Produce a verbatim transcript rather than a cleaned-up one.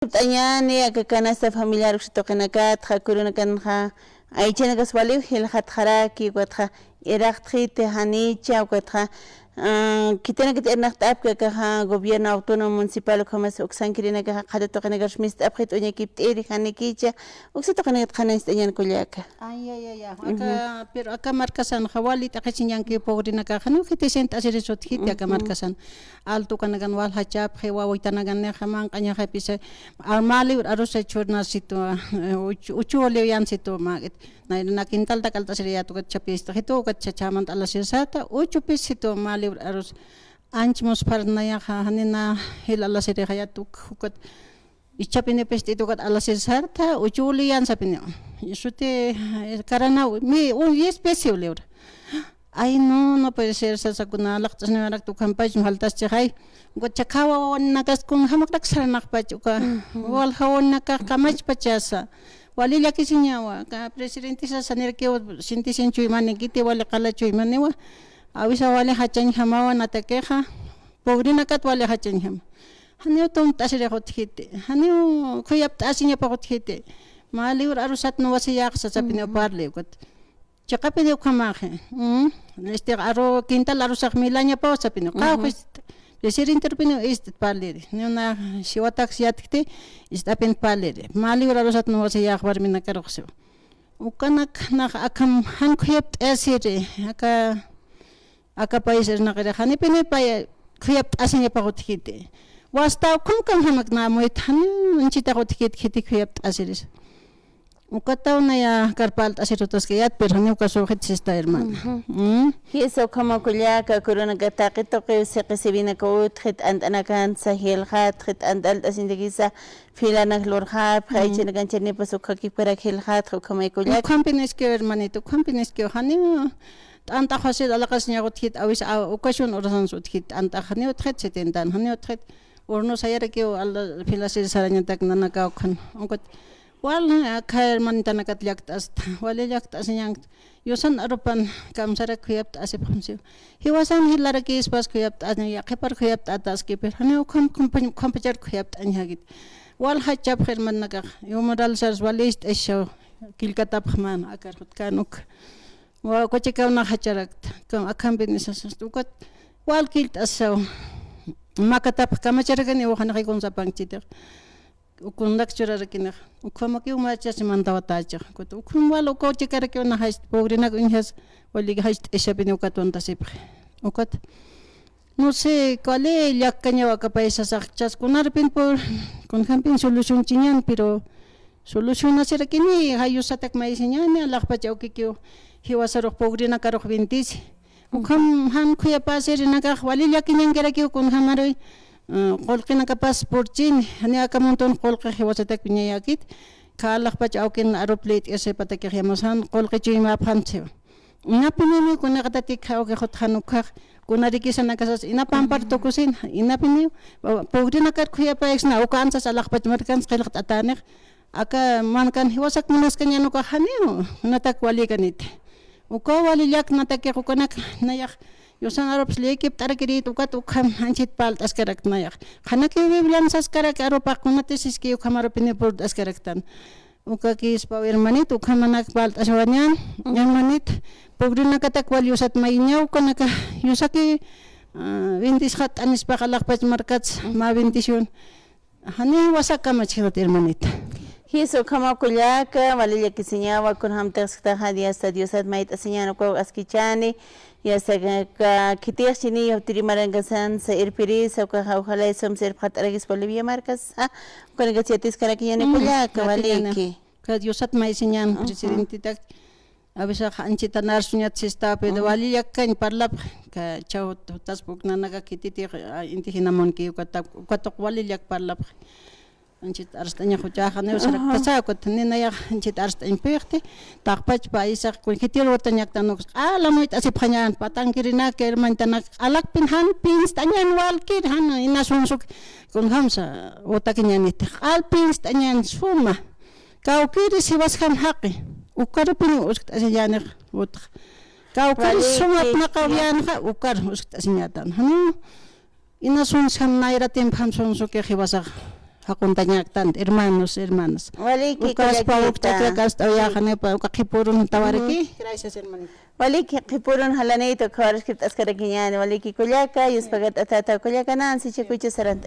T'añani, aka canasta familiar uksa tuqinakatxa, kurunakanxa, aychanakas waliw jilxatxaraki, ukatxa iraqtxiti janicha, ukatxa, ah, khitinakat irnaqt'apki akaxa gobierno autónomo municipal, ukhamas uksankirinakaxa qhatu tuqinakar mist'apxit uñakipt'iri janikicha, uksa tuqinakat qhanañcht'añan kullaka. Ay, ay, ay, ay. Aka, pero aka markasanxa wali t'aqhichiñanki pogrinakaxa, ¿no? Khiti sent'asirisutjiti aka markasan. Alto ukanakan waljachapxi, wawitanakan nixa manq'añaxapisa, armaliw arusa churnasitu, eh, uchu, uchu liwyansitu, ma, nayra na quintal tak'alt'asiriyat ukat chapistxitu, ukat chachämant alasirsata, uchu pisitu, maliw arus, anch muspharnayaxa, janina jil alasirixayat uk, ukat, ichapini pist'itu ukat alasirsarta, uchu liyan sapini. Suti, eh, karanaw, mi, un, y especie liwra. Ay, no, no puede ser, sasa kuna laqt'asniwarakta ukhampach faltaschixay. Uka chakhawa wawanakas kunjamakrak sarnaqpach uka. Walja wawanakax kamachpachasa. Wali llakisiñawa, ka presidente sasa nirkiw sintisin chuymanikiti wali qala chuymaniwa. Awisa wali jachañjamawa natakixa. Pogrinakat wali jachañjama. Janiw tunt'asirix utjiti. Janiw khuyapt'asiñapax utjiti. Mä liwr arusat nuwasiyäxa sapiniw parli ukat. Chiqapiniw ukhamaxi. Mm, este, aru, quintal arusax milañapaw sapiniw. Qawqis, presidenterpiniw ist parliri. Niw na siwataks yatkti, ist'apin parliri. Mä liwr arusat nuwasiyäxa warminakaruxsiw. Ukanak nax akham jan khuyapt'asiri. Aka, aka país irnaqiri. Janipini pay khuyapt'asiñapax utjiti. Wasta ukham kamjanak na amuyt janiw anchitax utjiti khiti khuyapt'asiris. Ukataw naya karpalt'asirutaskayat, pero janiw kasuxit sista hermana. Jisa, ukhama kullaka, kurunakat taqi tuqiw siqisiwinaka utjit, t'ant'anakansa jilxatxit, t'ant'alt'asintakisa filanak lurxapxi, aychanakan chanipas ukhakiparak jilxatxi, ukhamay kullaka. Ukhampiniskiw hermanito, ukhampiniskiw, janiw t'ant'axwasit alaqasiñax utjit, awis, a, ocasión urasans utjit, t'ant'ax janiw utjit, setentan janiw utjit, horno sayarakiw, ala, filasir sarañatak nanaka ukhan, ukat, Wal, akha hermanitanakat llakt'asta, wali llakt'asiñan, yusan arupan kamsarak khuyapt'asipxamsiw. Jiwasan jilarakispas khuyapt'aña, yaqhipar khuyapt'ataski, pero janiw ukham, ukham, ukhampachar khuyapt'añjakit. Wal jachapx hermanakax, humedal sars wali ist'ashaw, killkatapxman, akar jutkan uk. Wa, kuchikaw nax jacharakta, kam, akhampi nisasasta, ukat, wal killt'asaw, makatapx kamacharakani, uxanaqikun sapankchitix. Ukundak churarakinixa, ukhamakiw machasi mantawatachixa. Kuta ukham wal ukaw chikarakiw naxacht pogrinak uñjas, wali jacht'isapini ukat wantasipxi. Ukat, no sé, wali llakkañaw aka paisasax, chas kunarpin por, kunjampin solucionchiñan, pero solucionasirakini, jayusatak maysiñani, alaxpach awkikiw, jiwasarux pogrinakarux vintisi. Ukham jan khuyapasirinakax wali llakiñankirakiw kunjamaruy, eh, qullqinakapas purchini, jani aka montón qullqi jiwasatak wiñayäkit, khalaxpach awkin arup lït'isipatakixiyamas jan qullqi chuymäpxamsiwa. Inapinini kunaqatatik awki jutxan ukhax, kunarikisanakasas, inapampar tukusin, inapini, eh, pugrinakar khuyapayksna, uka ansas alaxpach markans qillqt'atänix, aka mankan jiwasak munaskañan ukax janiw, junatak walikaniti. Ukaw wali llaknatakix ukanak nayax yusan arups lïkipt'arakirït ukat ukham anchit palt'askarakta nayax. Qhanakiw Biblian saskarak arupax kunatisiski ukham arupini purt'askaraktan. Ukakispaw hermanito, ukhamanak palt'aswañan, hermanito, pugrinakatak wal yusat mayiñaw ukanaka yusaki, ah, bendisxatt'anispax alaxpach markats mä bendición. Jani jiwasak kamachktat, hermanita. Jisa, ukhama kullaka, wali llakisiñawa, kunjamtix sisktaxa, Diosat, Diosat mayt'asiñan ukaw askichani, yasta ka, ka, khitix chini, yawtiri marankasansa irpirisa, ukaxa, ojalá sumsa irpxat'arakis Bolivia markasa, ukanakas yatiskarakiñani kullaka, waliki. Ka Diosat maysiñan, presidentitak, A veces anchitan arsuñat sistapi, wali llakkañ parlapxi, ka chaw jutas puknanaka khititix, a, inti jinamunki, ukata, ukatuq wali llak parlapxi. Anchit arst'añax juchaxa, niw saraktasa, ukat ninayax anchit arst'añpixti, taqpach paisax, kun khitir watañaktan uks, q'ala muyt'asipxañan, patankirinak, hermanitanak, q'alakpin jan pinst'añan walkir, jan ina sunsuk, kunjamsa, watakiñaniti, q'al pinst'añan suma. Kawkïri siwasjam jaqi, ukarupiniw uskt'asiñänix utx. Kawkïri sumap naqaw yänxa, ukar uskt'asiñätan. Janiw, ina sunsjam nayra timpjam sunsuki jiwasax. Jakuntañaktan, hermanos, hermanas. Waliki, uka kullakita. Uka qhipurun tawaraki. Ujú. Gracias, hermanita. Waliki, qhipurun jalanita, ukhawarskirt'askarakiñäni, waliki kullaka, yuspagat'atata kullaka, nansi chikucha sarant.